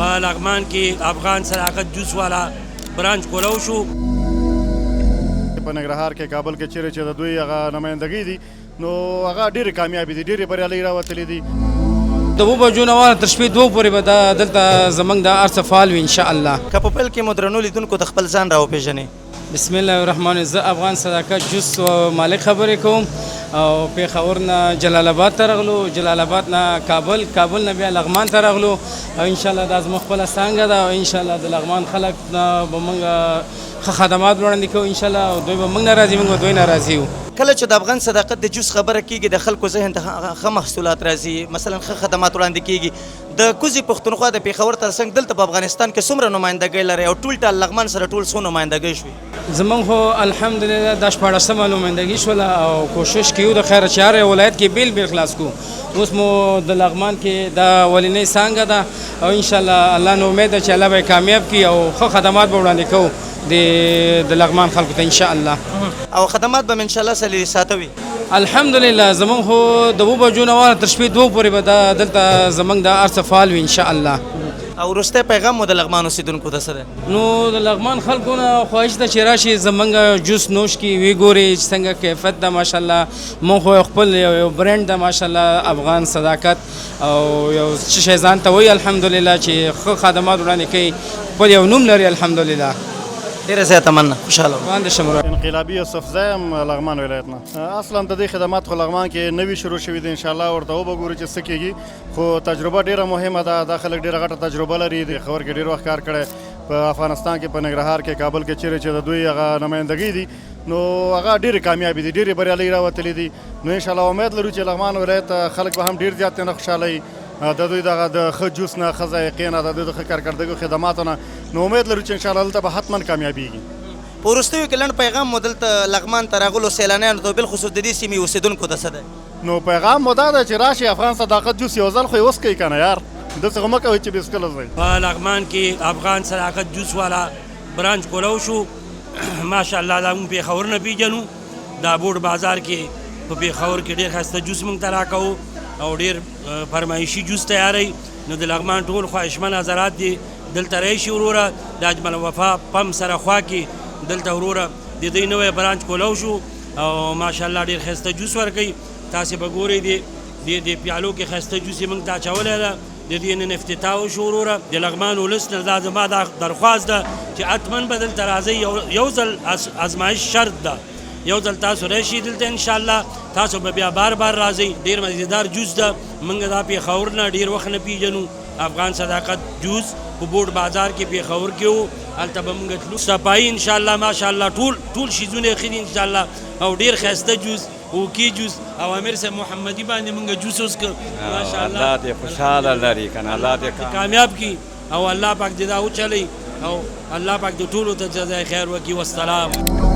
په لغمان کې افغان صداقت جوس والا برانچ کولاو شو. په ننګرهار کې، کابل کې چیرې چې د دوی هغه نمایندګۍ دي، نو هغه ډېرې کامیابې دي، ډېرې بریالۍ راوتلې دي. د 7 بجو نه واله تر شپې 2 پورې به دا دلته زمونږ د هر څه فعال وي، ان شاء الله. که په پیل کې مو درنو لیدونکو ته خپل ځان راوپېژنئ. بسم الله الرحمن، زه افغان صداقت جوس مالک خبرې کوم او پېښور نه جلال آباد ته راغلو، جلال آباد نه کابل، کابل نه بیا لغمان ته راغلو او ان شاء الله دا زموږ خپله څانګه ده او ان شاء الله د لغمان خلک نه به موږ ښه خدمات وړاندې کوو ان شاء الله او دوی به موږ نه راضي، موږ به دوی نه راضي یو. کله چې د افغان صداقت د جوس خبره کیږي، د خلکو ذهن ته ښه محصولات راځي، مثلا ښه خدمات وړاندې کیږي. د کوزې پښتونخوا د پېښور ترڅنګ دلته په افغانستان کې څومره نمایندګۍ لري او ټول ټال لغمان سره ټول څو نمایندګۍ شوې؟ زمونږ خو الحمدلله دا 16مه نمایندګي شوله او کوشش کوو د خیره چې هر یو ولایت کې بیل بیل خلاص کو. اوس مو د لغمان کې دا اولنۍ څانګه ده او انشاءالله الله نو امید ده چې الله به یې کامیاب کړي او ښه خدمات به وړاندې کوو د لغمان خلکو ته ان شاء الله. او خدمات به ان شاء الله سره ساتوي؟ الحمدلله، زمونږ خو د 7 بجو نه واله تر شپې 2 پورې به دا دلته زمونږ د هر څه فعال وي، ان شاء الله. او وروستی پیغام مو د لغمان اوسېدونکو ته څه دی؟ نو د لغمان خلکو نه خواهش ده چې راشي، زمونږ جوس نوش کی، وی ګوري چې څنګه کیفیت ده. ماشاءالله مونږ خو خپل یو برند ده، ماشاءالله افغان صداقت او یو څه شی ځان ته وایي. الحمدلله چې ښه خدمات وړاندې کوي، خپل یو نوم لري، الحمدلله. ډېره زیاته مننه، خوشحاله. باندې شم. انقلابي یوسفزی یم، لغمان ولایت نه. اصلا د دې خدمات خو لغمان کې نوي شروع شوي دي. ان شاء الله ورته وبه ګورو چې څه کېږي، خو تجربه ډېره مهمه ده. دا خلک ډېره غټه تجربه لري، د پېښور کې ډېر وخت کار کړی، په افغانستان کې په ننګرهار کې، کابل کې چیرې چې د دوی هغه نمایندګۍ دي، نو هغه ډېرې کامیابې دي، ډېرې بریالۍ راوتلې دي. نو ان شاء الله امید لرو چې لغمان ولایت خلک به هم ډېر زیات نه خوشحاله وي د دوی دغه د ښه جوس نه، ښه ذایقې نه، د دوی د ښه کارکردګي خدماتو نه. نو امید لرو چې ان شاء الله دلته به حتما کامیابیږي. په وروستیو کې لنډ پیغام مو دلته لغمان ته راغلو سیلانیانو ته، بالخصوص د دې سیمې اوسېدونکو ته څه دی؟ نو پیغام مو دا دی چې راشي، افغان صداقت جوس یو ځل خو یې وڅکئ که نه یار، داسې خو مه کوئ چې بې څکلو ځئ. په لغمان کې افغان صداقت جوس والا برانچ کولاو شو. ماشاءالله دا موږ پېښور نه پیژنو. دا بورډ بازار کې په پېښور کې ډېر ښایسته جوس موږ ته راکوو او ډېر فرمایشي جوس تیاروي. نو د لغمان ټول خواهشمن حضرات دي دلته راشي وروره، د اجمل وفا پمپ سره خوا کې دلته وروره د دوی نوی برانچ کولاو شو او ماشاءالله ډېر ښایسته جوس ورکوي. تاسې به ګورئ دې پیالو کې ښایسته جوس یې موږ ته اچولی ده. د دې نن افتتاح وشو وروره. د لغمان ولس نه دا زما دا درخواست ده چې حتما به دلته راځئ. یو ځل ازمایش شرط ده. یو ځل تاسو راشئ دلته، انشاءالله تاسو به بیا بار بار راځئ. ډېر مزیدار جوس ده. موږ دا پېښور نه ډېر وخت نه پیژنو. افغان صداقت جوس په بورډ بازار کې پېښور کې و، هلته به موږ تلو. صفایي انشاءالله ماشاءالله ټول ټول شیزونه ښه دي انشاءالله او ډېر ښایسته جوس، اوکی جوس او امیر صاحب محمدي باندې موږ جوس وڅکه، ماشاءالله. الله دې خوشحاله لري کنه، الله دې کامیاب کی او الله پاک دې دا وچلی او الله پاک دې ټولو ته جزای خیر وکړي. والسلام.